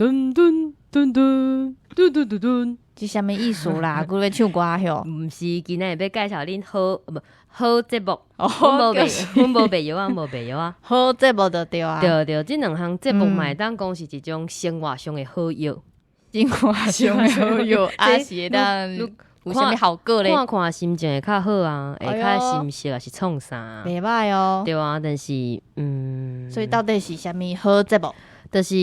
噔噔噔噔噔噔噔噔，這啥物意思啦？閣欲唱歌唷？毋是，今仔日欲介紹恁好毋好節目，阮無賣，阮無賣藥啊，無賣藥啊。好節目就對啊。對對，這兩項節目嘛會當講是一種生活上的好藥。生活上的好藥，啊是會當有啥物效果咧？看看心情會較好啊，會較心色，抑是創啥？袂䆀哦。對啊，但是所以到底是啥物好節目？就是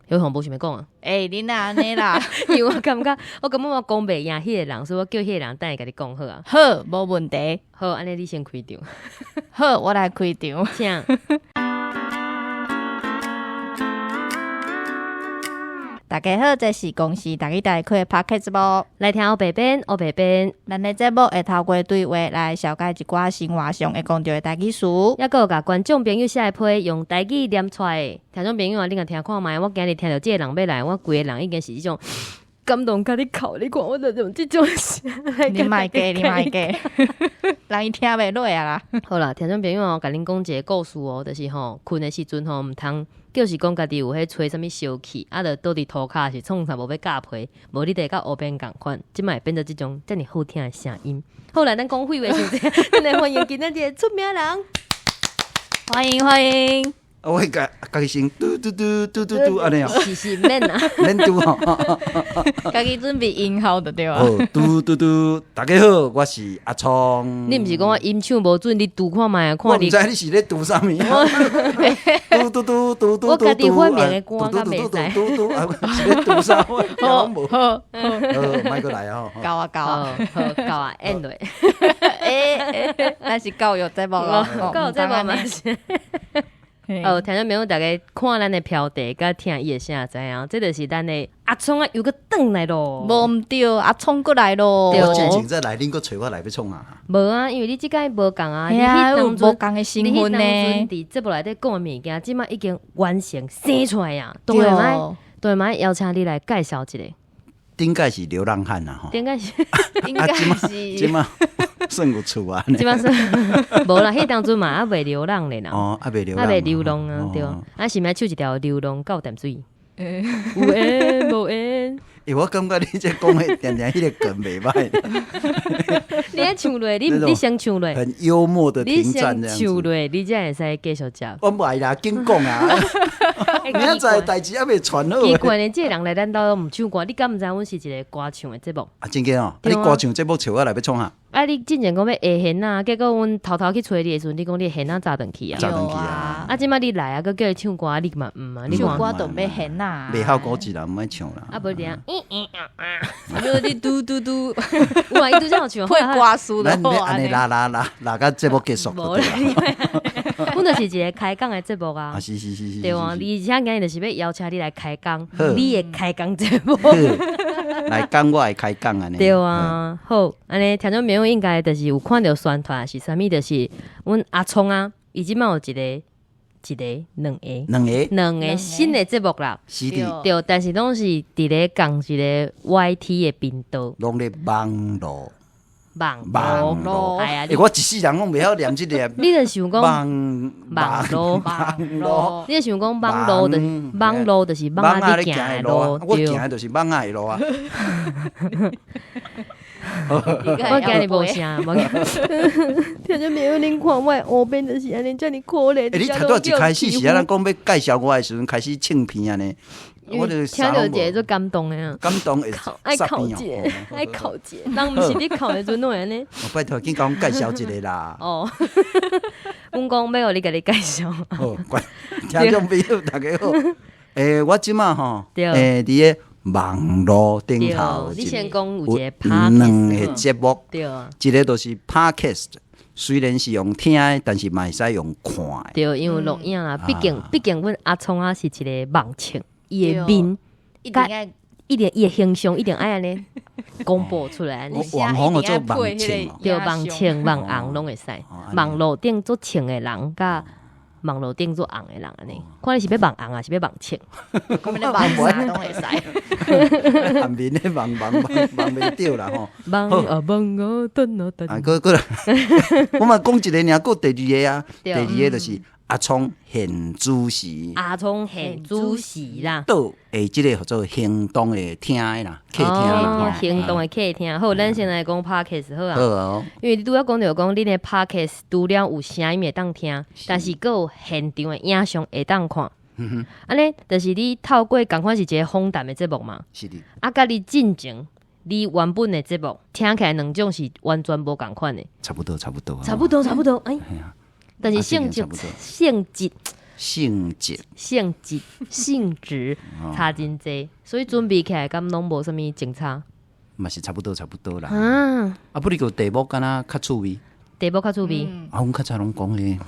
有可能無想欲講啊。欸，你哪按呢啦？因為我感覺我講袂贏彼个人，所以我叫彼个人等下共你講好啊。好，無問題。好，按呢你先開場。好，我來開場。請。大家好，這是公視台語台開的 Podcast 節目，來聽烏白編，烏白編。咱的節目會透過對話來紹介一寡生活上會講著的台語詞，抑閣有共觀眾朋友寫的批用台語念出來的。聽眾朋友啊，你若聽看覓，我今日聽著這个人欲來，我規个人已經是這種感動共你哭，你看我就用這種聲來。你莫假，你莫假，人伊聽袂落啊啦。好啦，聽眾朋友哦，共恁講一个故事哦，就是吼，睏的時陣吼，毋通。就是講家己有彼吹啥物燒氣，啊，著倒佇塗跤是創啥無欲咬皮，無你著會佮烏編仝款，這擺會變做這種遮爾好聽的聲音。好來，咱講廢話傷濟，咱來歡迎今仔日的出名人，歡迎歡迎。我會家家己先嘟嘟嘟嘟嘟嘟按呢哦，是是免啊，免嘟吼，家己準備音效就對啊。好，嘟嘟嘟，大家好，我是阿聰。你毋是講我音唱無準，你拄看覓啊？我毋知你是咧拄啥物。嘟嘟嘟嘟嘟嘟，我家己發明的歌敢袂使。嘟嘟啊，是咧拄啥？我聽攏無。好，好，莫閣來啊！夠啊夠啊，好夠啊，演落。欸，咱是教育節目哦，教育節目嘛是。哦，聽眾朋友，逐家看咱的標題，佮聽伊的聲，知影，這就是咱的阿聰啊，又閣轉來咯。無毋對，阿聰閣來咯。我之前再來，恁閣揣我來欲創啥？無啊，因為你這擺無仝啊，你彼當陣無仝的身份呢。你彼當陣佇節目內底講的物件，這擺已經完成生出來啊。當然嘛，當然嘛，邀請你來介紹一下。頂擺是流浪漢啊，吼！頂擺是，頂擺是，這擺算有厝啊。這擺算無啦，彼當陣嘛猶未流浪咧啦。哦，猶未流浪，猶未流浪啊，對。啊，是毋愛唱一條流浪到淡水？有緣無緣？欸，我感覺你這講的定定彼个梗袂䆀。你愛唱落，你先唱落。很幽默的你停戰先唱落，你才會使繼續接。我毋愛啦，緊講啊！明仔載代誌猶未傳好。奇怪呢，這个人來咱兜攏毋唱歌，你敢毋知阮是一个歌唱的節目？啊，真假哦！你歌唱節目揣我來欲創啥？啊！你之前講欲下弦仔，結果阮偷偷去揣你的時陣，你講你弦仔紮轉去啊？紮轉去啊！啊，這擺你來啊，閣叫伊唱歌，你嘛毋啊？你唱歌就欲弦仔，袂曉古字啦，毋愛唱啦。啊，無定，嗯嗯啊啊！你嘟嘟嘟，有啊，伊拄才有唱，配歌詞咱欲按呢拉拉拉拉到節目結束。無啦，阮就是一个開講的節目啊。啊，是是是是。對啊，而且今日就是欲邀請你來開講，你的開講節目。來講我會開講按呢。對啊，好，按呢聽眾朋友應該就是有看著宣傳是啥物，就是阮阿聰啊，伊這擺有一个、一个、兩个、兩个、兩个新的節目啦。是的，對，但是攏是佇咧仝一个 YT 的頻道。攏咧網路。網網路，哎呀！我一世人攏袂曉念這个。你就想講網網路，網路，你就想講網路就是網路，就是網仔咧行的路，我行的就是網仔的路啊。我今日無啥，無聽眾朋友，恁看我的烏邊就是按呢，遮爾可憐。欸，你頭拄仔一開始是按怎講欲介紹我的時陣，開始唱片按呢？我就聽著一个足感動的啊！感動會愛哭一下，愛哭一下，人毋是咧哭的時陣攏會按呢。我拜託，緊共阮介紹一个啦。哦，阮講欲予你家己介紹。好，聽眾朋友大家好。欸，我這擺吼，欸，佇个網路頂頭，你先講有一个兩个節目，對啊，一个就是 Podcast，雖然是用聽的，但是嘛會使用看的。對，因為錄影啦，畢竟阮阿聰啊是一个網紅。伊的面，一定愛，一定伊的形象一定愛按呢公布出來。網紅做網紅，對，網紅、網紅攏會使。網路頂足穿的人，佮網路頂足紅的人按呢，看你是欲網紅抑是欲網紅？我們咧網啥攏會使。下面咧網網網網袂著啦吼。網啊網啊等啊等。啊，閣閣來，我嘛講一个爾，閣第二个啊，第二个就是。阿聰現主時，阿聰現主時啦。倒的這个叫做行動的廳的啦，客廳啦。哦，行動的客廳。好，咱先來講 Podcast 好啊。好哦。因為你拄仔講著講，恁的 Podcast 除了有聲音會當聽，但是閣有現場的影像會當看。按呢，就是你透過仝款是一个訪談的節目嘛。是的。啊，佮你進前你原本的節目聽起來兩種是完全無仝款的。差不多，差不多。差不多，差不多。哎。但是性質、性質、性質、性質、性質差真濟，所以準備起來敢攏無啥物真差。嘛是差不多，差不多啦。啊，不哩個題目敢若較趣味。題目較趣味。啊，阮較早攏講的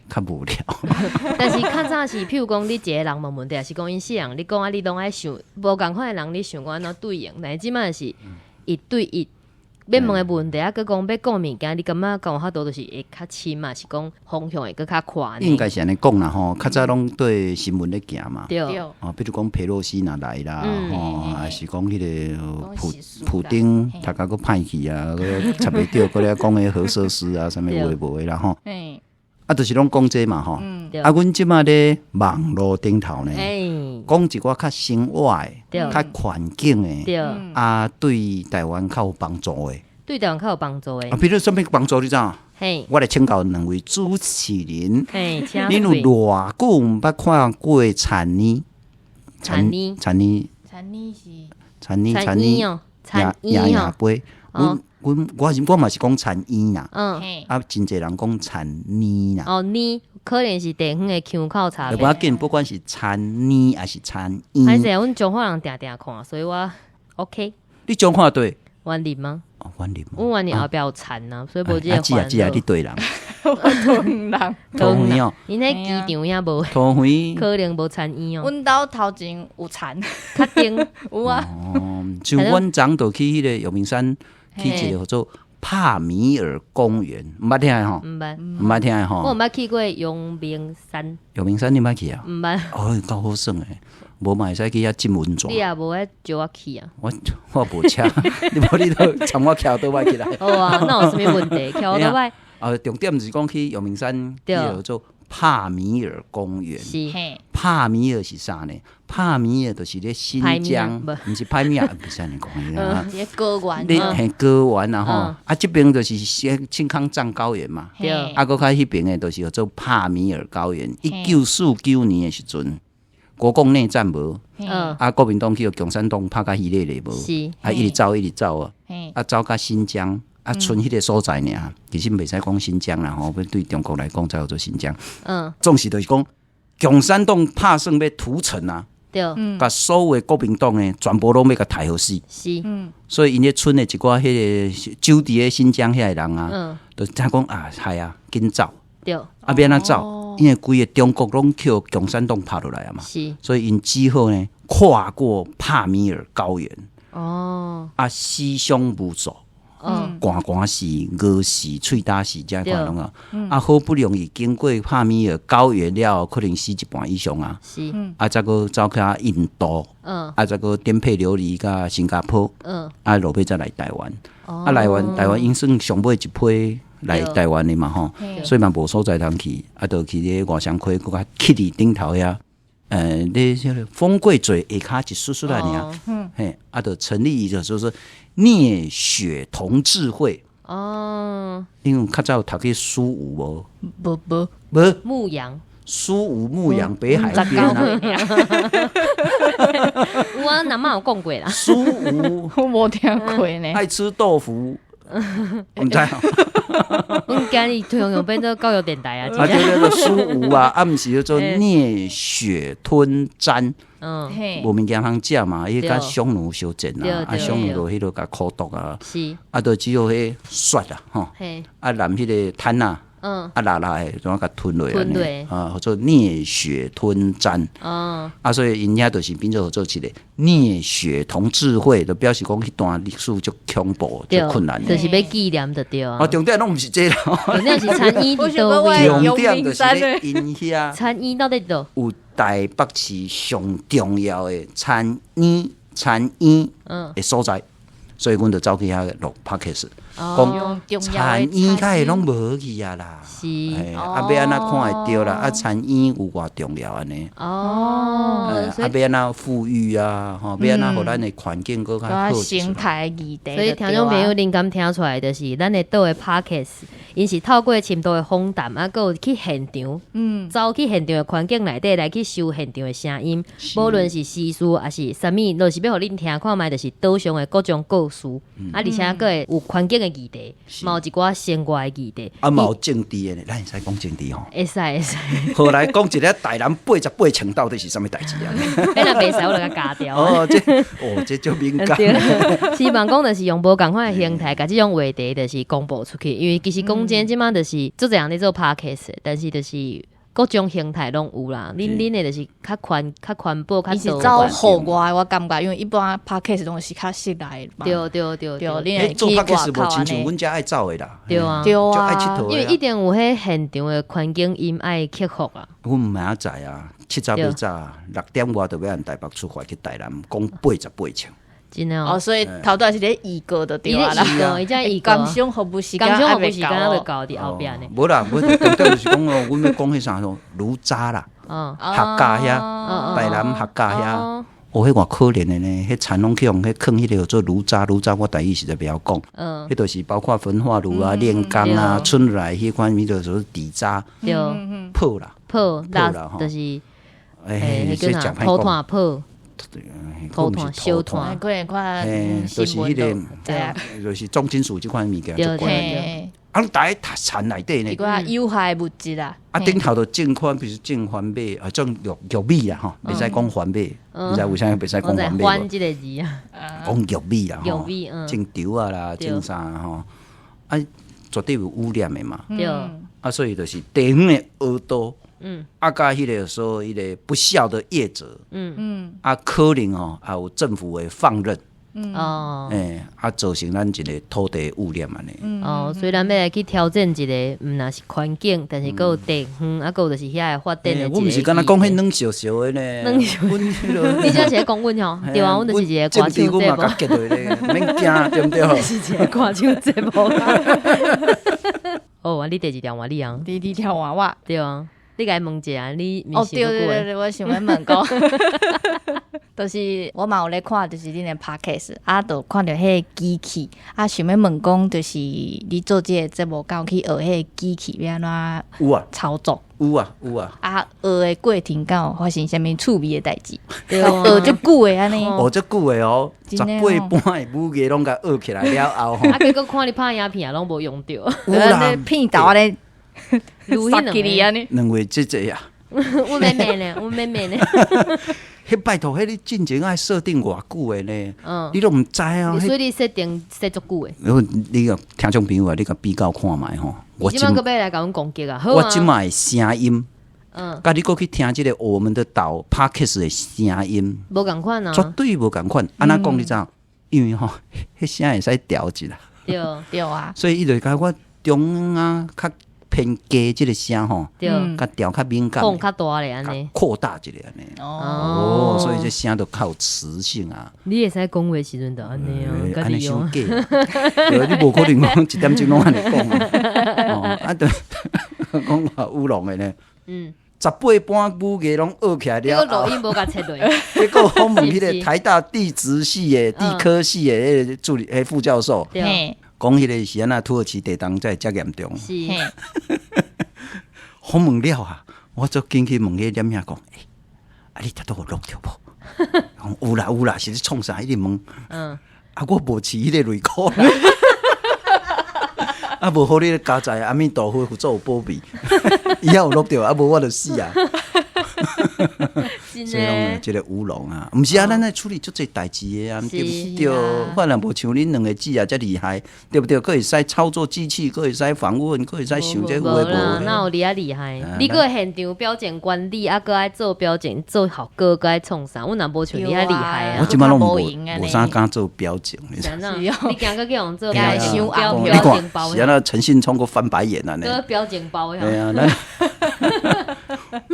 較無聊。但是較早是，譬如講，你一個人問問題，抑是講𪜶四人，你講啊，你攏愛想無仝款的人，你想講按怎對應？但是這擺是一對一。欲問的問題啊，閣講欲講物件，你感覺敢有法度就是會較深嘛？是講方向會閣較寬？應該是按呢講啦吼，較早攏對新聞咧行嘛。對。哦，比如講裴洛西若來啦，吼，還是講彼个普丁，讀甲閣歹去啊，閣插袂著，閣咧講彼核設施啊，啥物有的無的啦吼。啊，就是攏講這嘛吼。啊，阮這擺咧網路頂頭呢，講一寡較生活的、較環境的，啊，對台灣較有幫助的。對台灣較有幫助的。啊，比如啥物幫助你知影？我來請教兩位主持人。恁有偌久毋捌看過田嬰？田嬰？田嬰？田嬰是？田嬰？田嬰？爺爺輩。阮阮我是我嘛是講田嬰啦。啊，真濟人講田嬰啦。哦，嬰可能是地方的腔口差別。無要緊，不管是田嬰抑是田嬰。歹勢，阮彰化人定定看，所以我 OK。你彰化佗？員林嗎？哦，員林。阮員林後壁有田啊，所以無這個啊，姊啊，你佗人？我桃園人。桃園哦。𪜶彼機場遐無。桃園。可能無田嬰哦。阮兜頭前有田。較頂。有啊。哦，像阮昨就去彼个陽明山，去一个叫做帕米爾公園，毋捌聽吼？毋捌，毋捌聽吼。我毋捌去過陽明山。陽明山你捌去啊？毋捌。哦，夠好耍的，無嘛會使去遐浸溫泉。你也無愛招我去啊？我無車，你無你都參我騎倒擺起來。好啊，那有啥物問題？騎倒擺。啊，重點是講去陽明山，叫做帕米爾公園。是。帕米爾是啥呢？帕米爾就是咧新疆，毋是歹物仔，毋是按呢講的啦。高原。你嘿高原啊吼，啊這邊就是青康藏高原嘛。對。啊，閣較彼邊的，就是叫做帕米爾高原。1949年的時陣，國共內戰無？啊，國民黨去予共產黨拍甲稀咧咧無？是。啊，一直走一直走啊，啊，走到新疆，啊，賰彼个所在爾。其實袂使講新疆啦吼，對中國來講才叫做新疆。總是就是講，共產黨拍算欲屠城啊。對。共所有國民黨的全部攏欲共刣予死。是。所以𪜶咧賰的一寡彼个守佇咧新疆遐个人啊，就聽講啊，害啊，緊走。對。啊，欲按怎走？因為規个中國攏予共產黨拍落來啊嘛。是。所以𪜶只好呢，跨過帕米爾高原。啊，死傷無數。寒寒死、餓死、喙焦死，這款攏啊。啊，好不容易經過帕米爾高原了後，可能死一半以上啊。是。啊，才閣走去印度。啊，才閣顛沛流離到新加坡。啊，落尾才來台灣。啊，來完台灣，𪜶算上尾一批來台灣的嘛吼，所以嘛無所在通去，啊，就去咧外雙溪，閣較去佇頂頭遐。咧這个風櫃嘴下跤一絲絲仔爾，嘿，啊，就成立一個就是聶雪同志會。因為較早有讀去蘇武無？無無無。牧羊。蘇武牧羊北海邊啊。有啊，阿嬤有講過啦。蘇武，我無聽過呢。愛吃豆腐。毋知。阮今日推用變做教育電台啊！啊，對對對，蘇武啊，啊，毋是叫做聶雪吞氈。無物件通食嘛，伊佮匈奴相戰啊，啊，匈奴就彼落共苦毒啊，啊，就只有彼雪啊，吼，啊，淋彼个毯仔。啊，辣辣的，怎啊共吞落按呢？啊，叫做聶雪吞氈。啊，所以𪜶遐就是變做做一个聶雪同志會，就表示講彼段歷史足恐怖、足困難。就是欲紀念就對啊。哦，重點攏毋是這個啦。重點是田嬰佇佗位？重點就是咧𪜶遐。田嬰到底佇佗？有台北市上重要的田嬰、田嬰的所在。所以阮就走去遐錄 podcast，講田園較會攏無去啊啦，是，啊欲按怎看會著啦？啊田園有偌重要按呢？哦，啊欲按怎富裕啊？吼，欲按怎予咱的環境閣較好？生態議題。所以聽眾朋友，恁敢聽出來，就是咱的島的 podcast，𪜶是透過深度的訪談，啊，閣有去現場，走去現場的環境內底來去收現場的聲音，無論是時事抑是啥物，攏是欲予恁聽看覓，就是島上的各種故事，啊，而且閣會有環境的議題，嘛有一寡生活的議題，啊，嘛有政治的呢，咱會使講政治吼？會使會使。後來講一个台南88層到底是啥物代誌啊？你若袂使，我就共加掉。哦，這哦，這足敏感。希望講就是用無仝款的形態，共這種話題就是公布出去，因為其實講真，這馬就是足濟人咧做 podcast，但是就是各種形態攏有啦。恁的就是較寬、較環保、較伊是走戶外，我感覺，因為一般 podcast 攏是較室內嘛。對對對對，你會做去外 podcast 無口按呢。親像阮遮愛走的啦。對啊，對足愛啊，𨑨迌因為一定有彼現場的環境音愛克服啊。阮明仔載啊，7早欲早，6點外就欲按台北出發去台南，講88層。真的哦，哦，所以頭拄仔是咧預告就對啊啦。伊咧預告，伊才預告。鑑賞服務時間鑑賞還袂服務時間還到袂到佇後壁呢。無啦，無重點就是講哦，阮欲講彼啥說爐渣啦，客家遐，台南客家遐，哦，彼偌可憐的呢，彼田攏去予彼囥彼个叫做爐渣，爐渣我台語實在袂曉講。彼就是包括焚化爐啊、煉鋼啊、春來彼款物就說底渣。對。泡啦。泡，啦，就是，欸，彼叫啥？土炭泡。土炭、燒炭，可能看就是彼个，就是重金屬這款物件就關。啊，攏逐个田內底呢。一寡有害物質啦。啊，頂頭就種款，比如種番麥啊，種玉米啦吼，袂使講番麥，毋知為啥袂使講番麥。番這個字啊。講玉米啦吼，玉米，種稻仔啦，種啥吼，啊，絕對有污染的嘛。對。啊，所以就是地方的惡道。啊，佮彼个說彼个不肖的業者，啊，可能哦，也有政府的放任，哦，欸，啊，造成咱一个土地污染按呢。哦，所以咱欲來去挑戰一个，毋若是環境，但是閣有地方，啊，閣有就是遐個發展的。我毋是敢若講彼軟燒燒的呢，軟燒，你這是咧講阮吼？對啊，阮就是一个歌手節目。阮嘛共結落咧，免驚，對毋對？是一个歌手節目。哦，啊，你第二條換你啊？第二條換我。對啊。你共伊問一下，你哦，對對對對，我想欲問講，就是我嘛有咧看，就是恁的 podcast，啊，就看著彼个機器，啊，想欲問講，就是你做這个節目，敢有去學彼个機器欲按怎有啊，操作？有啊有啊。啊，學的過程敢有發生啥物趣味的代誌？學足久的按呢？學足久的哦，18般的武藝攏共學起來了後吼。啊，結果看你拍影片攏無用著。有啦，片頭按呢。殺起你按呢？兩位姐姐啊，阮妹妹呢？阮妹妹呢？彼拜託，彼你進前愛設定偌久的呢？你攏毋知哦。所以你設定設足久的。你共聽眾朋友啊，你共比較看覓吼。我這擺閣欲來共阮攻擊啊！我這擺的聲音，佮你閣去聽這个我們的島 Podcast 的聲音，無仝款啊！絕對無仝款。按怎講你知影？因為吼，彼聲會使調一下。對對啊。所以伊就共我中央較偏低這个聲吼，較調較敏感，放較大咧按呢，擴大一下按呢。哦，所以這聲就較有磁性啊。你會使講話時陣就按呢啊，按呢傷假。對，你無可能講一點鐘攏按呢講啊。哦，啊對，講話烏龍的呢。18般武藝攏學起來了後，錄音無共切落。結果訪問彼个台大地質系的地科系的彼个助理、彼副教授，講彼个是按怎土耳其地動才會遮嚴重。是。訪問了啊，我就緊去問彼個點兄講，欸，啊你拄拄有錄著無？講有啦有啦，是咧創啥？一直問。啊，我無飼彼个內褲啦。啊，無好你咧交代阿彌陀佛，佛祖有保庇，伊也有錄著，啊無我就死啊。真所以講這个烏龍啊，毋是啊，咱愛處理足濟代誌的啊，對毋對？我若無像恁兩個姊啊遮厲害，對毋對？閣會使操作機器，閣會使訪問，閣會使想這有的無的。哪有你遐厲害？你閣現場表情管理，啊，閣愛做表情做效果，閣愛創啥？阮若無像你遐厲害啊！我這擺攏無啥敢做表情，你驚閣叫人做表情你看，是按怎陳信聰閣翻白眼啊？閣表情包。對啊，咱。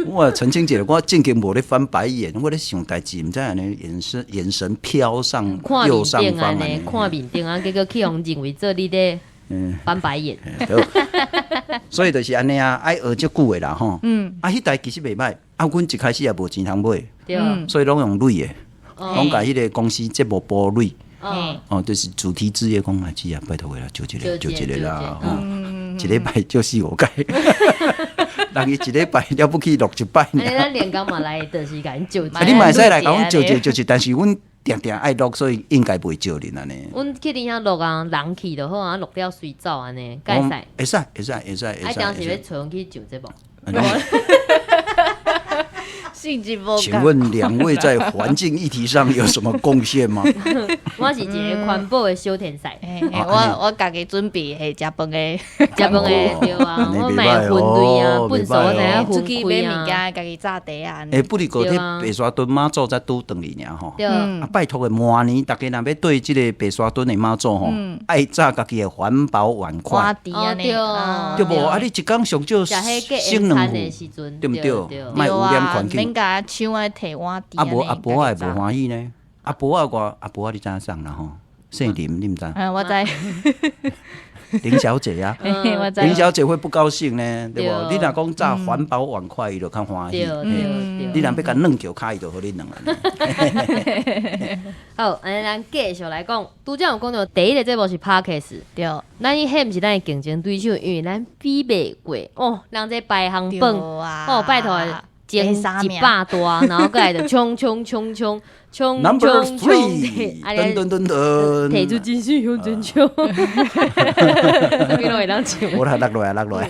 我澄清一下，我正經無咧翻白眼，我咧想代誌，毋知按呢眼神眼神飄上看右上面頂按呢，方按呢。看面頂啊，結果去予認為做你咧翻白眼。對，所以就是按呢啊，愛學足久的啦吼。啊，彼台其實袂䆀，啊，阮一開始也無錢通買，所以攏用鐳的，攏共彼個公司節目部鐳。哦，就是主題之夜講啊，姊啊，拜託的啦，借一個，借一個啦，吼，一禮拜借四五擺，人伊一禮拜了不起錄一擺。按呢咱連工嘛來，就是共𪜶借一啊，你嘛會使來共阮借一借一，但是阮定定愛錄，所以應該袂借恁按呢。阮去恁遐錄啊，人去就好啊，錄了隨走按呢，會使？會使，會使，會使，會啊，使。當時欲揣阮去上節目。性質無請問兩位在環境議題上有什麼貢獻嗎？我是一個環保的小天使。我家己準備彼食飯的，食飯的對啊，我嘛會分類啊，糞埽我知影出去分開買物件，家己紮袋啊。欸，不哩個佇白沙屯媽祖才拄轉去爾吼。對。啊，拜託的，明年逐家若欲對這个白沙屯的媽祖吼，愛紮家己的環保碗筷。對。對無？啊，你一工上少省兩副，對毋對？莫污染環境。免共搶愛提碗啊無阿婆仔會無歡喜呢？阿婆仔我阿婆仔你知影啥啦吼？姓林，你毋知？嗯，我知。林小姐啊，林小姐會不高興呢，對無？你若講紮環保碗筷，伊就較歡喜。你若欲共軟橋跤，伊就予你軟按呢。好，按呢咱繼續來講，拄才有講著第一个節目是 Podcast，對。咱彼毋是咱的競爭對手，因為咱比袂過哦，人這排行榜哦，拜託。前一百大，然後閣來就衝衝衝衝衝衝衝，噔噔噔噔，提出真心向前衝，啥物攏會當唱。無啦，落落來，落落來。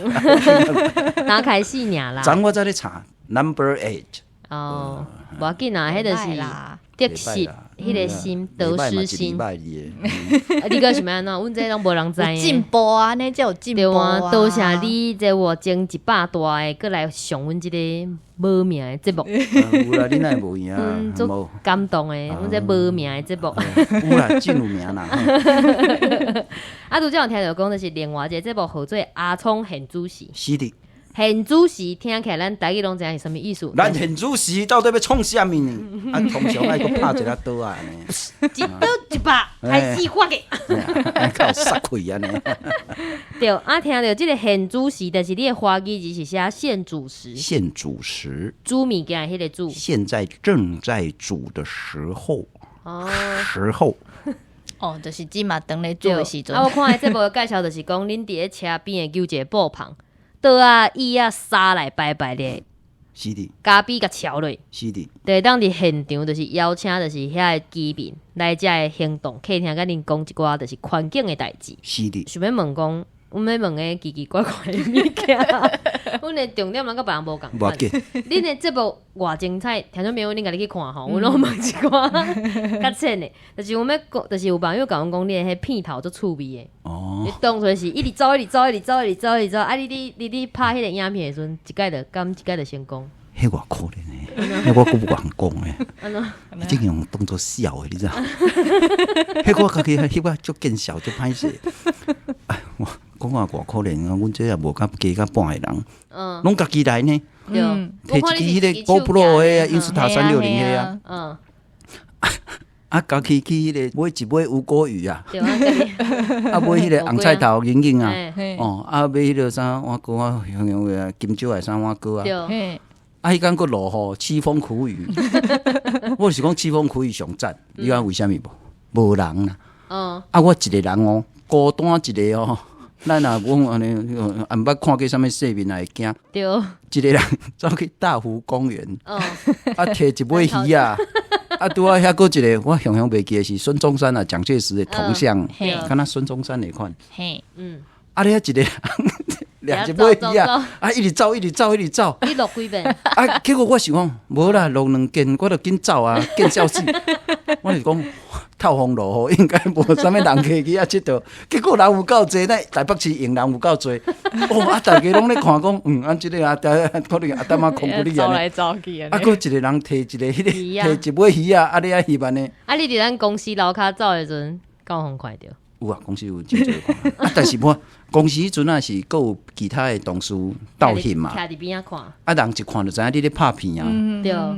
打開始爾啦。昨我才咧查 Number Eight。哦，無要緊啊，彼就是得失，彼个心得失心。啊，你閣想欲按怎？阮這攏無人知。進步啊，呢才有進步啊。多謝你這我前一百大的，閣來上阮這个無名的節目。有啦，你哪會無影？阮足感動的，阮這無名的節目。有啦，真有名啦。啊，拄才有聽著講，就是另外一个節目號做阿聰現主時。是的。現主時聽起來，咱台語攏知影是啥物意思。咱現主時到底欲創啥物呢？啊，通常愛閣拍一下刀仔按呢。一刀一百，開始發嘅。較有殺氣按呢。對，啊，聽著這个現主時，就是你的華語字是寫現煮時。現煮時。煮物件的彼个煮。現在正在煮的時候。哦。時候。哦，就是這馬當咧煮的時陣。啊，我看彼節目的介紹，就是講恁佇咧車邊的糾一个布棚。桌仔椅仔沙來排排咧，是的，咖啡共撨落，是的，就會當佇現場，就是邀請，就是遐个居民來遮的行動客廳，共恁講一寡，就是環境的代誌。是的，想欲問講，阮欲問个奇奇怪怪的物件，阮的重點攏佮別人無仝款。恁的節目偌精彩，聽眾朋友恁家己去看吼，阮攏問一寡較淺的，就是阮欲講，就是有朋友共阮講，你的彼片頭足趣味的。哦，你當初是一直走，一直走，一直走，一直走，一直走，啊！你拍彼个影片的時陣，一擺就敢一擺就成功？彼偌可憐的，彼我閣無共講的。按怎？這樣當作笑的，你知影？彼我家己，彼我足見笑，足歹勢。哎，我講話偌可憐啊！阮這也無較加較半个人，攏家己來呢。對，提一支彼个 GoPro 的 Insta360彼啊。啊，家己去彼个買一尾吳郭魚啊，啊買彼个紅菜頭銀銀啊，哦，啊買彼個啥碗糕啊，香香的金蕉的啥碗糕啊，啊，彼工閣落雨，淒風苦雨。我是講淒風苦雨上讚，你知為啥物無？無人啦。啊，我一個人哦，孤單一個哦。咱若講按呢，也毋捌看過啥物世面，也會驚。對。一個人走去大湖公園，啊，提一尾魚仔。啊，拄仔遐閣一个，我雄雄袂記得是孫中山啊，蔣介石的銅像，敢若孫中山的款。啊，你遐一個人，掠一尾魚仔，啊，一直走，一直走，一直走。你錄幾遍？啊，結果我想講，無啦，錄兩件，我就緊走啊，見笑死。我是講透風落雨，應該無啥物人客去遐𨑨迌。結果人有夠濟，咱台北市用人有夠濟。哦，啊，大家攏咧看講，按這个啊，可能阿淡仔空骨你走來走去啊，閣一個人提一个彼个，提一尾魚仔，啊，你遐翕按呢？啊，你佇咱公司樓跤走的時陣，敢有予看著？有啊，公司有真濟看。啊，但是無公司彼陣啊是閣有其他的同事鬥翕嘛。徛佇邊仔看。啊，人一看就知影你咧拍片啊。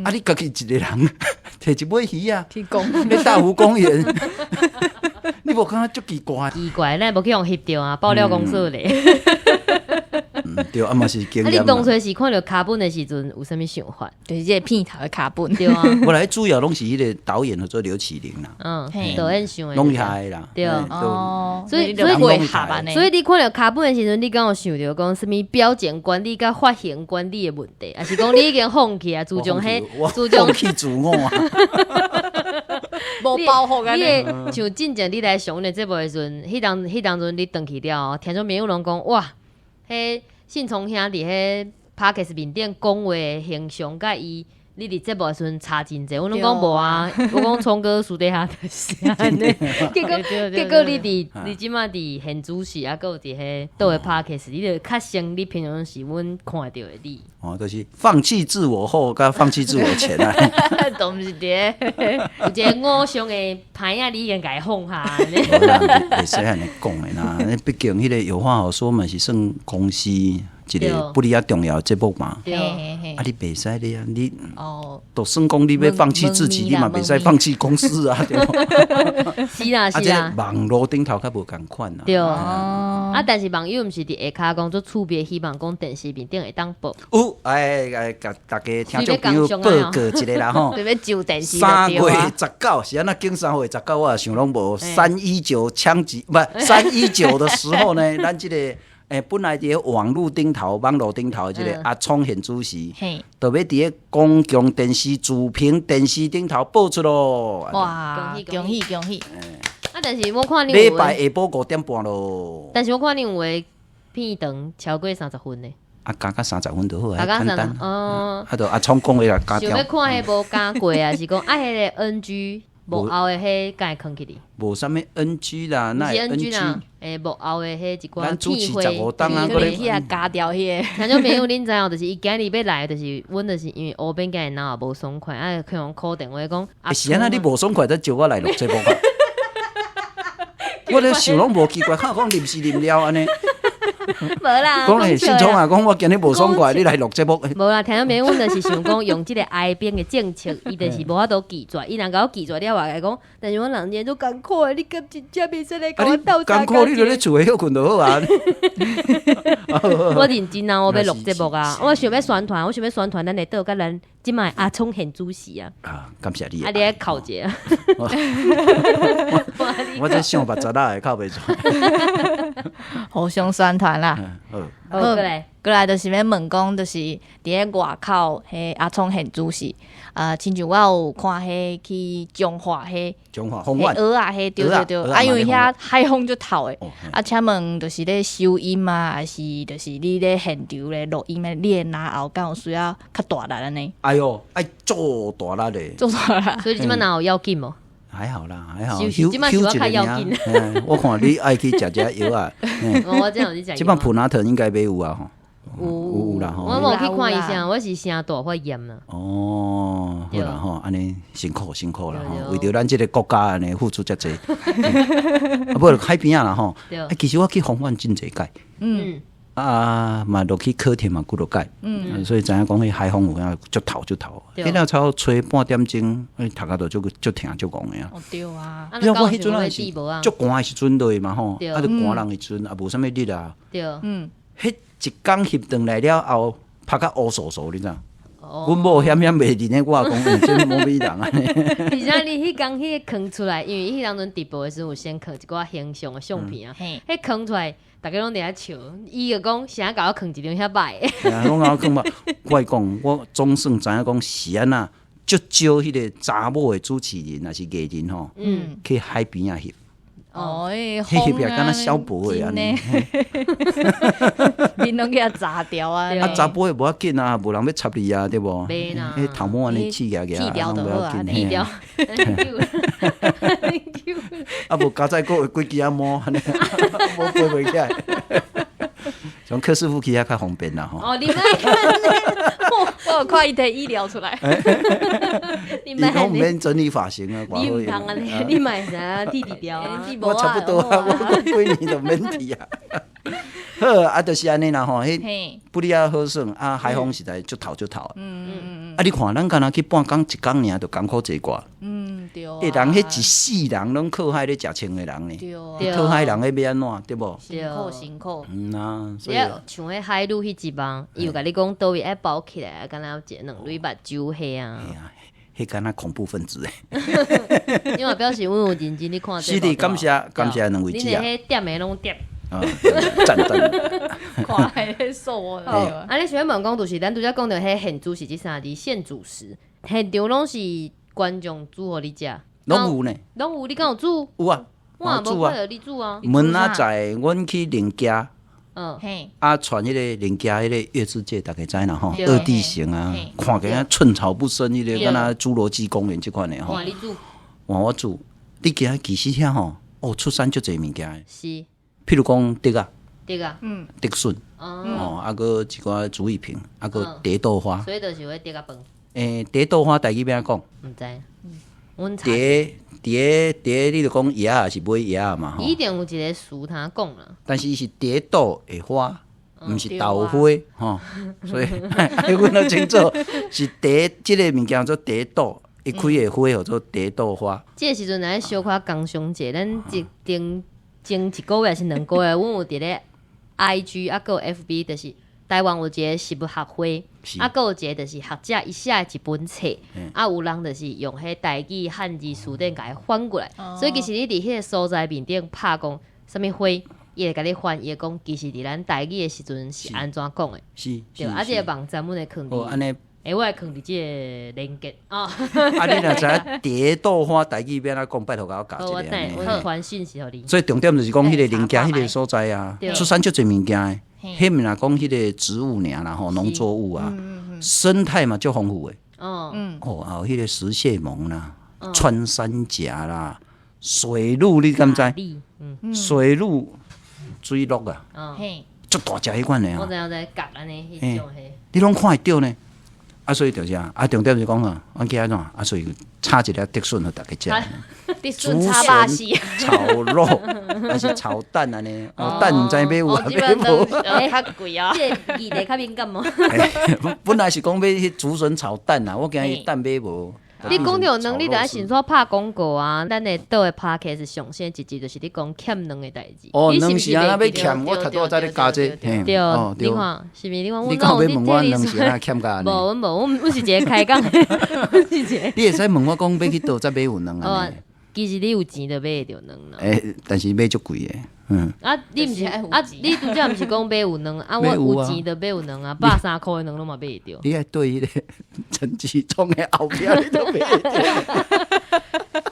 啊，你家己一個人提一尾魚啊，去講咧大湖公園，你無感覺足奇怪？奇怪，咱無去予翕著啊，爆料公社咧。對，啊嘛是經驗。啊，你當初是看著腳本的時陣有啥物想法？就是這個片頭的腳本。對啊。無啦，主要攏是彼個導演叫做劉啟麟啦。嗯，導演想的。攏是他的啦。對。哦。所以配合按呢。所以你看著腳本的時陣，你敢有想著講啥物表情管理佮髮型管理的問題？抑是講你已經放棄啊？自從彼，自從放棄自我啊。無包袱啊！你會像進前你來上阮的節目的時陣，彼當陣你轉去了後，聽眾朋友攏講哇，彼信聰兄佇彼 Podcast 面頂講話的形象，佮伊你佇節目的時陣差真濟。阮攏講無啊，我講聰哥私底下就是按呢。結果你這馬佇現主持啊，閣有佇彼倒的 Podcast，你就較像你平常時阮看著的你。哦，就是放棄自我後，佮放棄自我前啊。都毋是佇有一個偶像的牌仔，你已經共伊放下。無啦，袂使按呢講的啦。畢竟彼個有話好說嘛，是算公司一個不離仔重要的節目嘛。對。啊，你袂使咧啊，你哦，都算講你欲放棄自己，你嘛袂使放棄公司啊，對無？是啦，是啦。啊，這個網路頂頭較無仝款啊。對。啊，但是網友毋是佇下跤講足趣味，希望講電視面頂會當播。有，哎哎，共大家聽眾朋友報告一下啦吼。欲上電視。3月19是按怎經3月19，我也想攏無。319槍擊，毋319的時候呢，咱這個本來佇個網路頂頭、網路頂頭這個阿聰現主持，就欲佇個公共電視主屏電視頂頭播出咯。哇！恭喜恭喜！啊，但是我看你禮拜下晡5點半咯。但是我看你有的片長超過30分呢。啊，加甲30分就好啊，簡單。哦。啊，就阿聰講的啦，加想欲看彼無加過啊，是講啊，彼個 NG 幕後的彼敢會囥起哩？無啥物 NG 啦，哪會 NG 啦？幕後的彼一寡咱主持15冬啊，閣咧去遐加掉彼個。聽眾朋友，恁知影，就是伊今日欲來，就是阮就是因為烏邊今日腦也無爽快，啊，去予敲電話講。是按怎你無爽快，才招我來錄節目啊？我咧想攏無奇怪，靠講臨時臨了按呢。無啦，講咧，信聰啊，講我今日無爽快，你來錄節目。無啦，聽眾朋友，阮就是想講用這個哀兵的政策，伊就是無法度拒絕，伊若共我拒絕了，我會講，但是阮人真足艱苦的，你敢真正袂使來共我鬥艱苦，你就咧厝內歇睏就好啊。我認真啊，我欲錄節目啊，我想欲宣傳，我想欲宣傳咱的桌佮咱這擺阿聰現主持啊。啊，感謝你。啊，你愛哭一下。我這想目賊仔會哭袂出。互相宣傳啦。好，好，過來，過來就是欲問講，就是佇咧外口彼阿聰現主持，啊，親像我有看彼去彰化彼，彰化豐原蚵仔彼，對對對，啊，因為遐海風足透的，啊，請問就是咧收音啊，抑是就是你咧現場咧錄音的，你的嚨喉敢有需要較大力按呢？哎喲，愛做大力的，做大力，所以你這擺嚨喉要緊無？還好啦，還好。這擺是我較要緊。我看你愛去食食藥啊。我真有去食。這擺普拿疼應該欲有啊吼。有有啦吼。我無去看醫生，我是聲帶發炎啦。哦，好啦吼，按呢辛苦辛苦啦吼，為著咱這個國家按呢付出遮濟。啊，無海邊仔啦吼。啊，其實我去豐原真濟擺。啊，嘛落去柯田嘛幾落擺。所以知影講彼海風有影足透足透。彼若差不多吹半點鐘，頭殼就足足疼足戇的啊。哦對啊。因為我彼陣啊是足寒的時陣落嘛吼，啊就寒人的時陣也無啥物熱啊。對。彼一工翕轉來了後，拍甲烏趖趖，你知影？阮某險險袂認得我，講這無米人按呢。而且你彼工彼个囥出來，因為彼當陣直播的時陣有先囥一寡形象的相片啊，彼囥出來，逐家攏佇遐笑。伊就講啥共我囥一張遐歹的。攏共我囥嘛，我講我總算知影講是按怎，足少彼個查某的主持人抑是藝人吼，去海邊仔翕。哦，彼翕起來敢若小婆的按呢，面攏予砸掉啊！啊，查埔的無要緊啊，無人欲插你啊，對無？彼頭毛按呢刺額額，攏無要緊。剃掉。啊，無加再閣有幾支仔毛，按呢，無飛袂起來。從柯師傅去遐較方便啦吼。哦，你莫按呢，我有看伊提醫療出來。你伊攏毋免整理髮型啊，你毋通按呢，你嘛會使剃剃掉啊。我差不多啊，我幾年都免剃啊。好，啊，就是按呢啦吼，彼布里仔好耍，啊，海風實在足透足透。啊，你看，咱敢若去半工一工爾，就艱苦坐掛。對啊。欸，人彼一世人攏靠海咧食穿的人呢。對啊。靠海人彼欲按怎，對無？辛苦辛苦。嗯啊，所以像彼海女彼一網，伊有共你講佗位愛包起來，敢若有一兩蕊目睭彼啊。彼敢若恐怖分子欸。因為表示阮有認真咧看。是的，感謝感謝兩位姐啊。恁的彼點的攏點。啊，讚讚。看彼數我。啊，你想欲問講，就是咱拄才講著彼現煮是這三字現煮食，現場攏是觀眾煮予你食。攏有呢。攏有，你敢有煮？有啊，我也無看著你煮啊。阮仔在阮去林家，啊，傳彼个林家彼个月之界，大家知啦吼，惡地形啊，看起來寸草不生，彼个敢若侏羅紀公園這款的吼。換你煮。換我煮，你今其實遐吼，哦，出產足濟物件的。是。譬如講竹仔，竹仔，竹筍，哦，啊，閣一寡竹芋片，啊，閣蝶豆花。所以就是彼竹仔飯。欸，蝶豆花台語欲按怎講？毋知。阮蝶蝶蝶，你著講葉仔是買葉仔嘛？一定有一个詞通講啦。但是伊是蝶豆的花，毋是豆花吼，所以愛阮都清楚，是蝶這个物件做蝶豆，伊開的花叫做蝶豆花。這个時陣來小可工商者，咱一定前一個月還是兩個月，阮有佇咧 IG 啊，閣有 FB，就是台灣有一個食物學會，啊，閣有一個就是學者伊寫的一本冊，啊，有人就是用彼台語漢字辭典共伊翻過來，所以其實你佇彼個所在面頂拍講啥物花，伊會共你翻，伊會講其實佇咱台語的時陣是按怎講的，對，啊，這個網站阮會囥佇。欸，我會囥佇這個連結啊。啊，你若知影蝶豆花台語欲按怎講，拜託共我教一下。我傳訊息予你。所以重點就是講，彼個林家彼個所在啊，出產足濟物件的。彼毋若講彼個植物爾啦吼，農作物啊，生態嘛足豐富的。哦，還有彼個食蟹獴啦，穿山甲啦，水鹿你敢知？水鹿水鹿啊，足大隻彼款的啊。我知我知，蛤按呢，彼種彼。你攏看會著呢？啊，所以就是啊，啊，重點是講啊，阮去按怎啊，所以炒一粒竹筍予大家食。竹筍炒肉，還是炒蛋按呢？哦，蛋毋知買有抑買無？較貴啊！這個議題較敏感無？本來是講欲彼竹筍炒蛋啊，我驚伊蛋買無。你講著卵，你著愛先煞拍廣告啊！咱的倒的 podcast 上線一集就是咧講欠卵的代誌。哦，卵是按怎欲欠？我頭拄仔咧教這個。對，你看是毋是？你看你敢有欲問我卵是按怎欠甲按呢？無，阮無，阮阮是一個開講的，阮是一個。你會使問我講欲去佗才買有卵按呢？其實你有錢就買會著卵啦。欸，但是買足貴的，嗯。啊，你毋是啊？你拄才毋是講買有卵啊？我有錢就買有卵啊，百三箍的卵攏嘛買會著。你愛對彼個陳吉仲的後壁，你都買會著。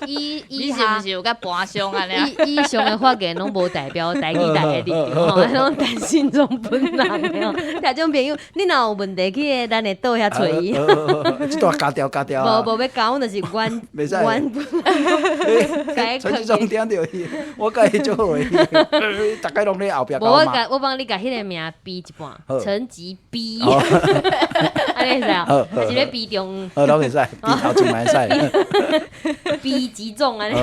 以你是毋是有共盤商按呢？以以上的發言攏無代表台語台的立場吼，攏陳信忠本人的吼。聽眾朋友，你若有問題去咱的桌遐揣伊。這段加掉加掉。無無欲加，阮就是阮阮。陳吉仲聽著伊，我共伊足好的，逐家攏咧後壁。無我共我幫你共彼个名嗶一半，陳吉嗶。按呢會使啊？還是欲嗶中？好，攏會使，嗶頭前嘛會使。嗶吉中按呢。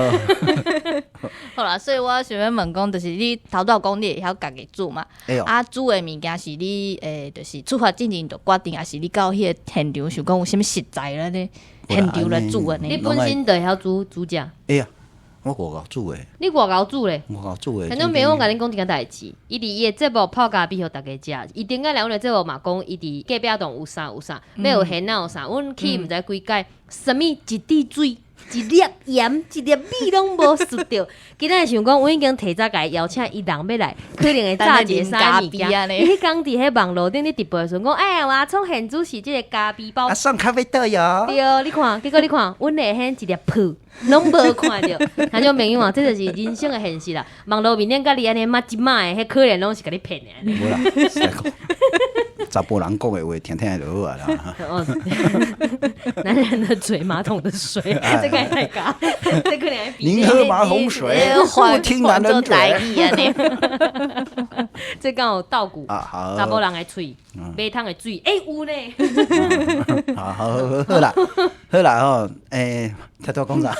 好啦，所以我想欲問講，就是你頭拄仔講你會曉家己煮嘛？啊，煮的物件是你就是出發進前就決定，抑是你到彼个現場想講有啥物食材咧？你現場來煮按呢？你本身就會曉煮煮食？會啊，我外𠢕煮的。你外𠢕煮咧？外𠢕煮的。聽眾朋友，我共你講一件代誌，伊佇伊的節目泡咖啡予大家食。伊頂擺來阮的節目嘛講，伊佇隔壁棟有啥有啥，欲有現仔有啥，阮去毋知幾擺，啥物一滴水、一粒鹽、一粒米攏無欶著。今仔想講，阮已經提早共伊邀請伊人欲來，可能會炸一個啥物件。伊彼工佇彼網路頂咧直播的時陣，講哎，我創現煮是這個咖啡包。啊，送咖啡豆喲。對，你看，結果你看，阮的彼一粒泡攏無看著。聽眾朋友啊，這就是人生的現實啦。網路面頂共你按呢抹一抹的，彼可能攏是共你騙的。無啦，實在講，查埔人講的話，聽聽就好啊啦。哦，男人的嘴，馬桶的水，這個太假，這可能寧喝馬桶水，不聽男人嘴。這敢有鬥具？啊好，查某人的喙，馬桶的水，欸有呢。好好好好啦，好啦吼，欸，頭拄講啥？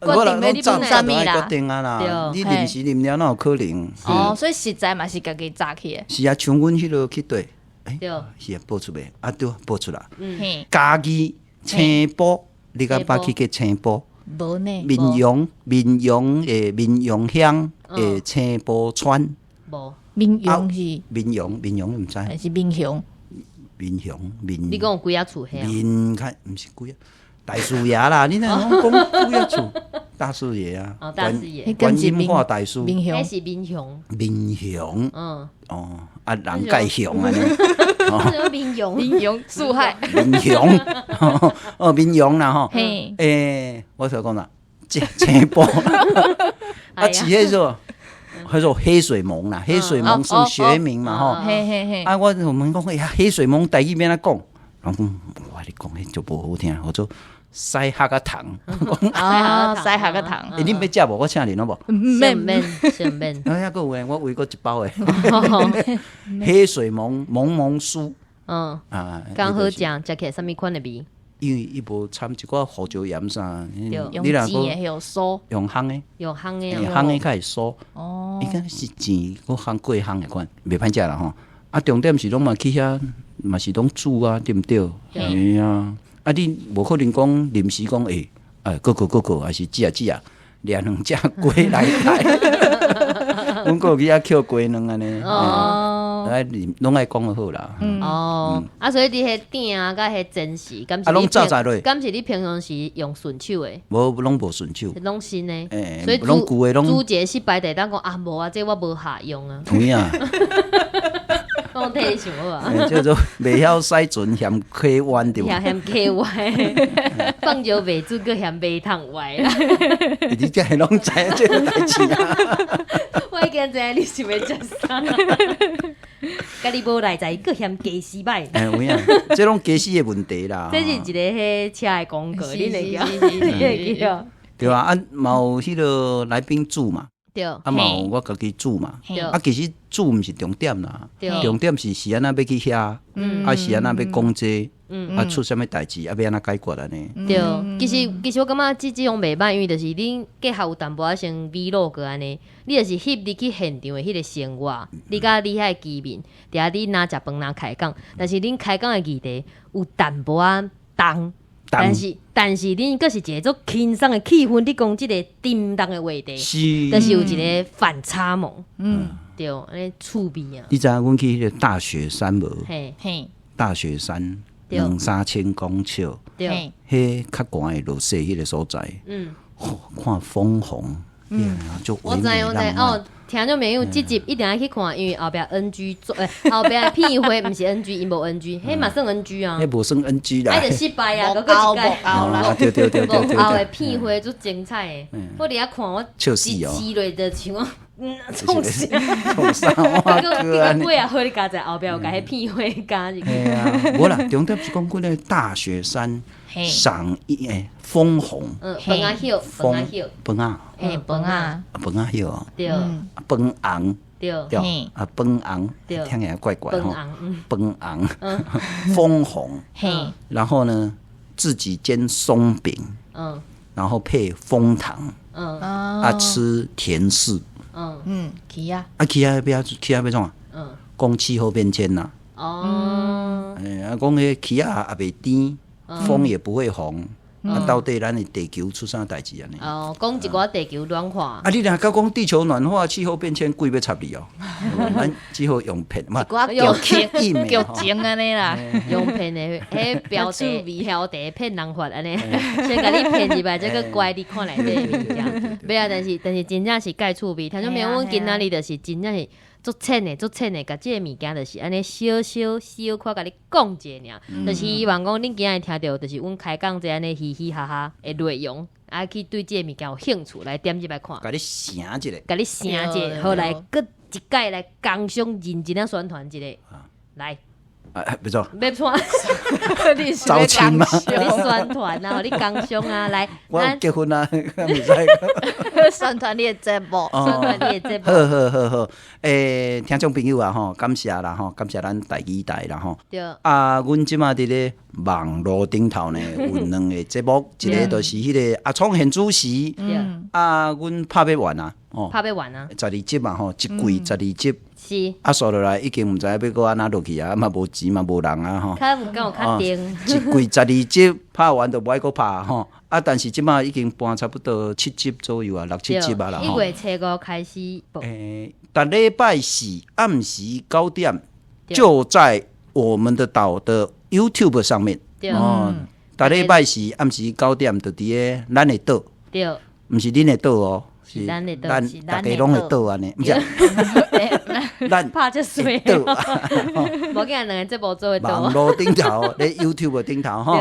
決定欲你放啥物啦？決定啊啦，你臨時啉了哪有可能？哦，所以食材嘛是家己紮起的。是啊，像阮彼落去佗，欸，是啊，報出未？啊對，報出啦。嘉義青埔，你敢捌去過青埔？無呢。綿陽鄉的青埔村。無。綿陽是？綿陽，綿陽你毋知？還是綿雄？綿雄，綿。你講有幾仔厝？綿較毋是幾仔？大樹爺啦，你若攏講幾仔厝？大樹爺啊，哦，大樹爺，觀音化大師，彼是民雄，民雄，嗯，哦，啊，人蓋雄按呢，民雄，民雄，四海，民雄，哦，民雄啦吼，欸，我想講啦，青埔，啊，是彼個，彼個黑水虻啦，黑水虻算學名嘛吼，啊，我問講，哎呀，黑水虻台語欲按怎講？人講，我你講彼就無好聽，叫做屎殼仔蟲，啊，屎殼仔蟲。欸，恁欲食無？我請恁好無？免免先免。啊，遐閣有的，我穢閣一包的。黑水虻，虻虻酥。嗯。啊，剛好食，食起來啥物款的味？因為伊無摻一寡胡椒鹽啥，用煎的用酥，用烘的，用烘的，烘的較會酥。哦。伊敢是煎，閣烘過烘的款，袂歹食啦吼。啊，重點是攏嘛去遐，嘛是攏煮啊，對毋對？嘿啊。啊！你無可能講臨時講，欸，哎，閣閣閣閣，還是煮啊煮啊，掠兩隻雞來來。阮閣有去遐抾雞卵按呢。哦。愛攏愛講就好啦。哦。啊，所以你彼鼎啊，佮彼煎匙，敢是啊，攏炸炸落。敢是你平常時用順手的？無，攏無順手。攏新的。欸，所以攏舊的攏。煮一個失敗，就會當講啊，無啊，這我無下用啊。有影。講替你想好啊，叫做袂曉駛船嫌溪彎對無？嫌溪彎，放尿袂準，閣嫌馬桶歪啦。你這會攏知影這个代誌啊？我已經知影你想欲食啥。家己無內在，閣嫌家私歹。欸，有影，這攏家私的問題啦。這是一个彼車的廣告，你會記？你會記哦？對啊，啊，嘛有彼个來賓煮嘛。對，啊嘛有我家己煮嘛，對啊其實煮毋是重點啦，重點是是按怎欲去遐，啊是按怎欲講這，啊出啥物代誌，啊欲按怎解決按呢。對，其實我感覺這種袂歹，因為就是恁結合有淡薄仔像 Vlog 按呢，你就是翕你去現場的彼个生活，你佮你遐的居民，佇遐你若食飯若開講，但是恁開講的議題有淡薄仔重。但是，恁閣是一个足輕鬆的氣氛，你講這个沉重的話題，是，但是有一个反差萌，嗯，對，按呢趣味啊。你知影阮去彼个大雪山無？嘿，嘿，大雪山兩三千公尺，對，彼較寒會落雪彼个所在，看楓紅，我知我知哦。聽眾朋友，這集一定愛去看，因為後壁 NG 做，欸，後壁片花毋是 NG，𪜶無 NG，彼嘛算 NG 啊。彼無算 NG 啦。啊，就失敗啊，閣閣一擺。對對對對對。後的片花足精彩的，我佇遐看我笑死哦。一落就像講，創啥？創啥？閣閣過啊，好你加在後壁有共彼片花加入去。嘿啊，無啦，重點是講阮个大雪山賞欸楓紅。嗯，楓仔葉，楓仔葉，楓仔。嘿，楓仔。楓仔葉哦。對。楓紅。對。啊，楓紅，聽起來怪怪吼。楓紅，楓紅。然後呢，自己煎鬆餅。然後配楓糖。啊，吃甜柿。嗯，去啊。啊，去啊，欲去啊，欲創啥？講氣候變遷啦。哦。欸，啊，講彼柿仔也袂甜，楓也不會紅。啊，到底咱的地球出啥代誌按呢？哦，講一寡地球暖化。啊，你若閣講地球暖化、氣候變遷，鬼欲插你哦！咱只好用騙嘛，用劇情按呢啦，用騙的，彼標題標題騙人法按呢，先共你騙入來，再閣拐你看內底的物件。袂啊，但是真正是蓋趣味。聽眾朋友，阮今仔日就是真正是足淺的，足淺的，共這个物件就是按呢小小小可共你講一下爾，就是希望講恁今仔日聽著，就是阮開講這按呢嘻嘻哈哈的內容，啊去對這个物件有興趣來點入來看。共你醒一下，共你醒一下，好來閣一擺來工商認真仔宣傳一下，來。啊，袂錯，欲創，你是招親嗎？你宣傳啊，予你工商啊，來，我有結婚啊，袂使。宣傳你的節目，宣傳你的節目。好好好好，聽眾朋友啊吼，感謝啦吼，感謝咱台語台啦吼。對。啊，阮這馬佇咧網路頂頭呢，有兩個節目，一個就是彼個阿聰現主時，啊，阮拍欲完啊，吼，拍欲完啊，十二集嘛吼，一季十二集。是。啊，煞落來已經毋知影欲閣按怎落去啊，嘛無錢嘛無人啊吼。較有敢有較定。一季十二集拍完就無愛閣拍吼。啊，但是這馬已經播差不多七集左右啊，六七集啊啦吼。1月初五開始播。逐禮拜四暗時9點，就在我們的島的 YouTube 上面。哦，逐禮拜四暗時九點，就佇咧咱的島。對。毋是恁的島哦。是咱的島，咱逐家攏會倒按呢，毋是。咱拍這水。無緊，兩个節目做會倒。網路頂頭，咧 YouTube 頂頭吼，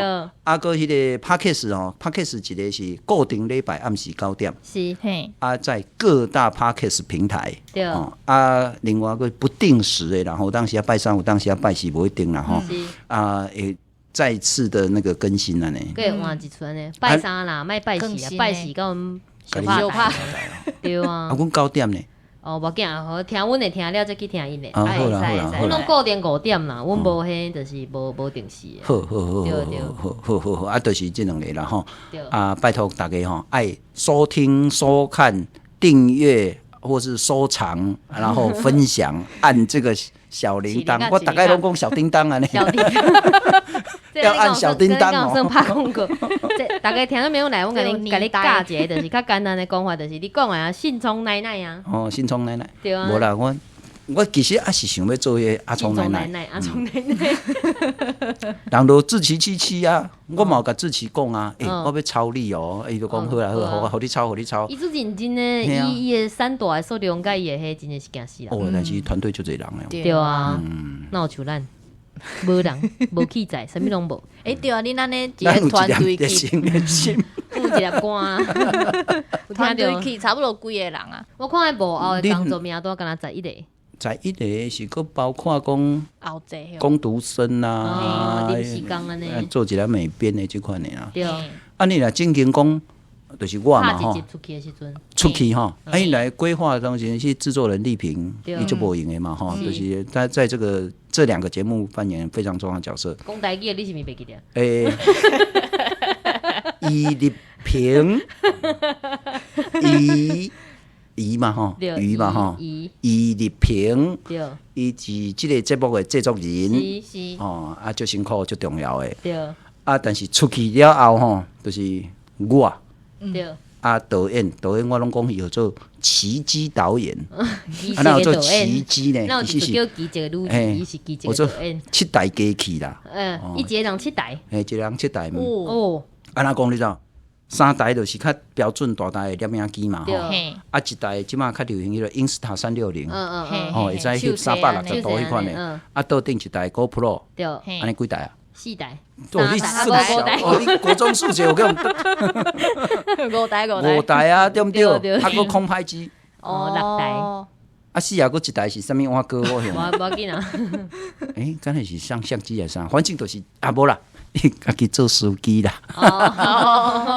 啊，閣彼个 Podcast 吼，Podcast 一个是固定禮拜暗時九點。是。啊，在各大 Podcast 平台。對。啊，另外閣不定時的，然後有當時啊拜三，有當時啊拜四，無一定啦吼。是。啊，會再次的那個更新按呢。閣會換一出按呢，拜三啦，莫拜四啊，拜四到阮相拍。對啊。啊，阮九點呢。哦，無緊，好聽阮的聽了，再去聽𪜶的。啊，好啦好啦，阮攏固定5點啦，阮無彼就是無定時的。好好好好好好好，啊，就是這兩个啦吼。啊，拜託大家吼，愛收聽、收看、訂閱或是收藏，然後分享，按這個小鈴鐺。我逐家攏講小叮噹按呢。小叮噹。要按小叮噹哦。算拍廣告。這逐家聽眾朋友來，阮共你共你教一个，就是較簡單的講法，就是你講的啊，信聰奶奶啊。哦，信聰奶奶。對啊。無啦，我其實也是想欲做彼个阿聰奶奶。阿聰奶奶。人都志祺七七啊，我嘛有共志祺講啊，我欲抄你哦，伊就講好啦好啦，予你抄予你抄。伊足認真的，伊伊的散大的數量佮伊的彼真的是驚死人。哦，但是團隊足濟人的。對啊，哪有像咱？無人，無器材，啥物攏無。對啊，恁按呢一个團隊去，有一粒肝。團隊去差不多幾个人啊？我看幕後的工作名單，敢若11個。11个是閣包括講，工讀生啊，臨時工按呢，做一下美編的這款的啊。對。啊，你若正經講，就是我嘛吼。出去的時陣。出去吼，啊，伊來規劃當時是製作人麗萍，伊足無閒的嘛吼，就是在這兩個節目扮演非常重要的角色。講台語的你是毋是袂記得？余麗萍，余余嘛吼，余嘛吼，余麗萍，伊是這個節目的製作人，是哦，啊，足辛苦，足重要的。對。啊，但是出去了後吼，就是我。對。啊，導演，導演我攏講伊叫做奇蹟導演，啊，哪有做奇蹟呢？那有一個叫奇蹟的女子，伊是奇蹟的導演。七台機器啦。嗯，伊一個人七台。嘿，一個人七台。哦。按怎講你知？三台就是較標準大台的攝影機嘛，吼。啊，一台這馬較流行彼个 Insta 360，吼，會使翕360度彼款的。啊，桌頂一台 GoPro，對。按呢幾台啊？四台。哦，你算小哦，你國中數學有去五台五台。五台啊，對毋對？啊，閣空拍機。哦，六台。啊，四啊，閣一台是啥物碗糕？我想。無要緊啊。敢若是相相機還是啥？反正就是啊，無啦，伊家己做司機啦。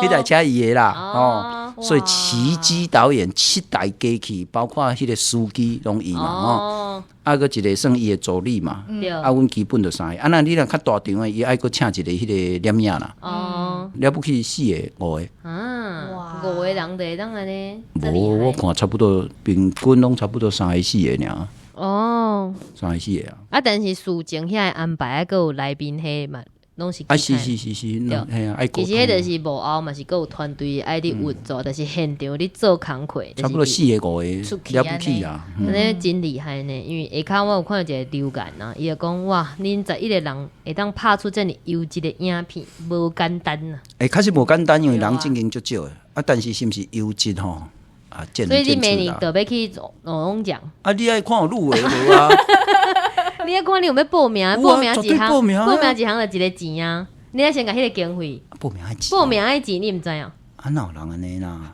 彼台車伊的啦，哦，所以奇蹟導演七台機器，包括彼个司機攏伊嘛，吼。啊，閣一个算伊的助理嘛。啊，阮基本就三个。啊，若你若較大場的，伊愛閣請一个彼个攝影啦。哦。了不起四个、五个。啊，五个人就會當按呢。無，我看差不多平均攏差不多三个四个爾。哦。三个四个啊。啊，但是事前遐个安排，啊，閣有來賓彼嘛，攏是。啊，是是是是，嘿啊，愛其實彼就是幕後嘛，是閣有團隊愛咧運作，但是現場咧做工課。差不多四个五個了不起啊！按呢真厲害呢，因為下跤我有看到一個留言啊，伊就講哇，恁11個人會當拍出遮爾優質的影片，無簡單啊！確實無簡單，因為人進行足少的啊，但是是毋是優質吼？啊，見所以仁見智你明年啦。就欲去龍獎？啊，你愛看有入圍無啊？你愛看你有欲報名？有啊報名一絕對項，報名啊報名一項就一個錢啊！你愛先共彼個經費，報名愛錢？報名愛錢，你毋知影？啊，哪有人按呢啦？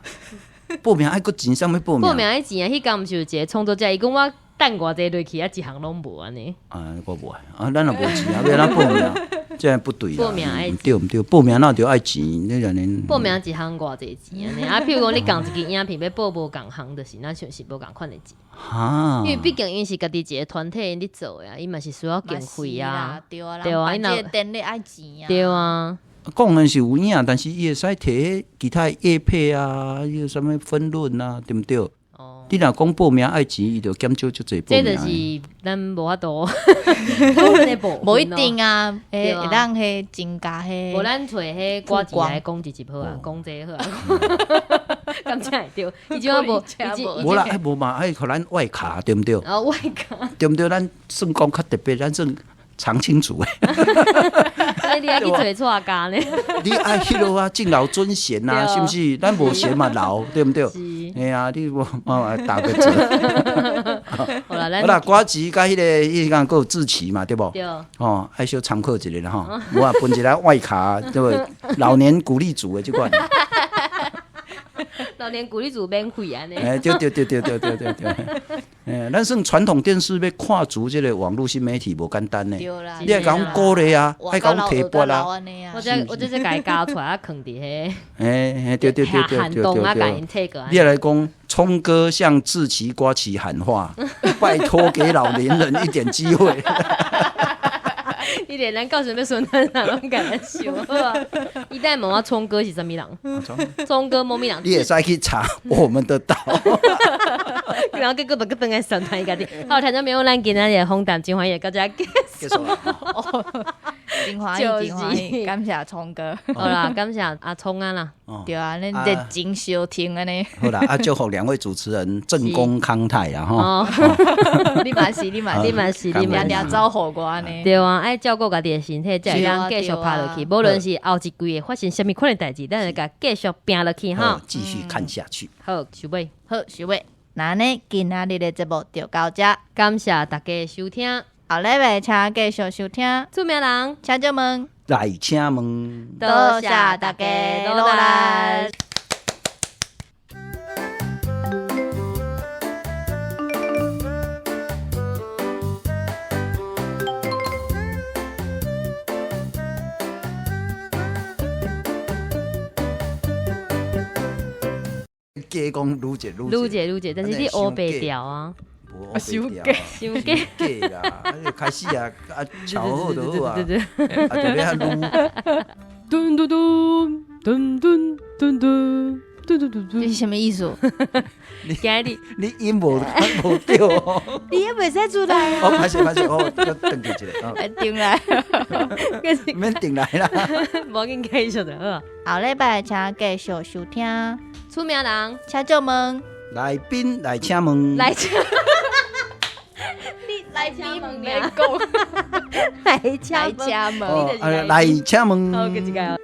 報名愛閣錢，啥物報名？報名愛錢啊！彼工毋是有一個創作者，伊講我掷偌濟落去啊，一項攏無按呢。啊，我無愛，啊，咱也無錢啊，欲按怎報名？這不對啦，報名愛毋對毋對，報名哪著愛錢？你按呢？報名一項偌濟錢按呢？啊，譬如講你仝一支影片欲報無仝項，就是若像是無仝款的錢。哈，因為畢竟𪜶是家己一個團體𪜶咧做的啊，伊嘛是需要經費啊。對啊，對啊，伊若電力愛錢啊。對啊。講的是有影，但是伊會使提彼其他業配啊，彼個啥物分潤啊，對毋對？哦，你若講報名愛錢，伊就減少足濟報名。這就是咱無法度，無一定啊，會當彼增加彼。無咱揣彼歌詞來講一集好啊，講這好啊，敢才會對？伊這無，無啦，無嘛，愛予咱外卡對毋對？哦，外卡對毋對？咱算講較特別，咱算常青組的。你愛去揣蔡家呢？你愛彼落啊，敬老尊賢啊，是毋是？咱無賢嘛老，對毋對？嘿啊，你無嘛打個折。好啦，好啦，歌詞佮彼個彼個閣有志祺嘛，對無？對。哦，愛小參考一下啦吼。無啊，分一個外卡，對無？老年鼓勵組的這款。老年鼓勵組免費按呢。欸，對對對對對對對對。欸，咱算傳統電視欲跨足這個網路新媒體無簡單呢。你愛共阮鼓勵啊，愛共阮提拔啊。我這是共伊加出來啊，囥佇彼。欸欸，對對對對對對對。你來講，聰哥向志祺瓜起喊話，拜託給老年人一點機會。你連咱到時欲宣傳啥攏共咱想好啊！伊等下問我聰哥是啥物人？聰哥某物人？你會使去查我們的島。然後結果就閣轉來宣傳伊家己。好，聽眾朋友，咱今仔日訪談真歡喜到這結束。真歡喜，真歡喜，感謝聰哥。好啦，感謝阿聰啊啦。對啊，恁熱情相挺按呢。好啦，啊，祝福兩位主持人正宮康泰啦吼。你嘛是，你嘛你嘛是，你嘛定定走予我按呢。對啊，愛照顧家己的身體，才會當繼續拍落去。無論是後一季會發生啥物款的代誌，咱會共繼續拚落去吼。繼續看下去。好，收尾。好，收尾。那按呢，今仔日的節目就到這，感謝大家收聽。後禮拜請繼續收聽。出名人，請借問，來請問，多謝大家努力。假講愈捷愈捷愈捷，但是你烏白調啊，傷假傷假啦，啊開始啊啊炒好就好啊，啊就欲較愈。噔噔噔噔噔噔噔噔噔噔，這是啥物意思？你你音無無對哦，你也袂使出來。哦，歹勢歹勢，我轉去一下，轉來，免轉來啦，無要緊，繼續就好。後禮拜請繼續收聽。出名人，請借問，來賓來請問，來請，你來賓毋免講，來請問，來請問，好，閣一擺。